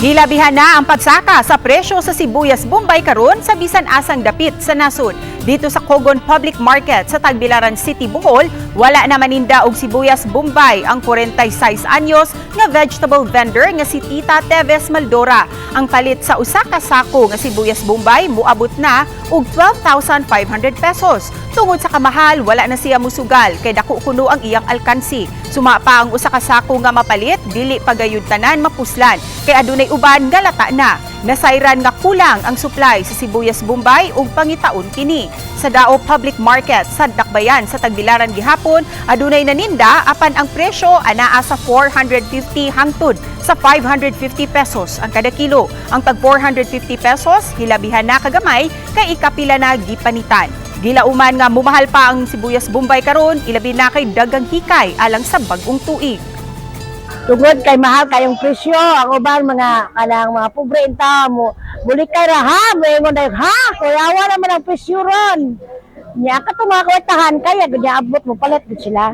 Hilabihan na ang pagsaka sa presyo sa sibuyas Bombay karon sa bisan asang dapit sa nasod. Dito sa Cogon Public Market sa Tagbilaran City, Bohol, wala na maninda og sibuyas Bombay ang 46 anyos nga vegetable vendor nga si Tita Teves Maldora. Ang palit sa usa ka sako nga sibuyas Bombay muabot na og 12,500 pesos. Tungod sa kamahal, wala na siya musugal kay dako kuno ang iyang alkansi. Suma pa ang usa ka sako nga mapalit, dili pa gayud tanan mapuslan kay adunay uban nga lata na. Nasayran nga kulang ang supply sa sibuyas Bombay ug pangitaon kini. Sa Dao Public Market sa Dakbayan sa Tagbilaran gihapon, adunay naninda apan ang presyo anaa sa 450 hangtod sa 550 pesos ang kada kilo. Ang tag 450 pesos hilabihan na kagamay kay ikapila na gipanitan. Gilauman nga mumahal pa ang sibuyas Bombay karon, ilabi na kay dagang hikay alang sa bag-ong tuig. Tungod kay mahal kayong presyo, ang uban mga kanang mga pobre inta mo mulikay ra ha, moingon dayon ha, kuyawa naman ang presyo ron. Nya kato mga kwartahan kaya gud abot mo palit gud sila.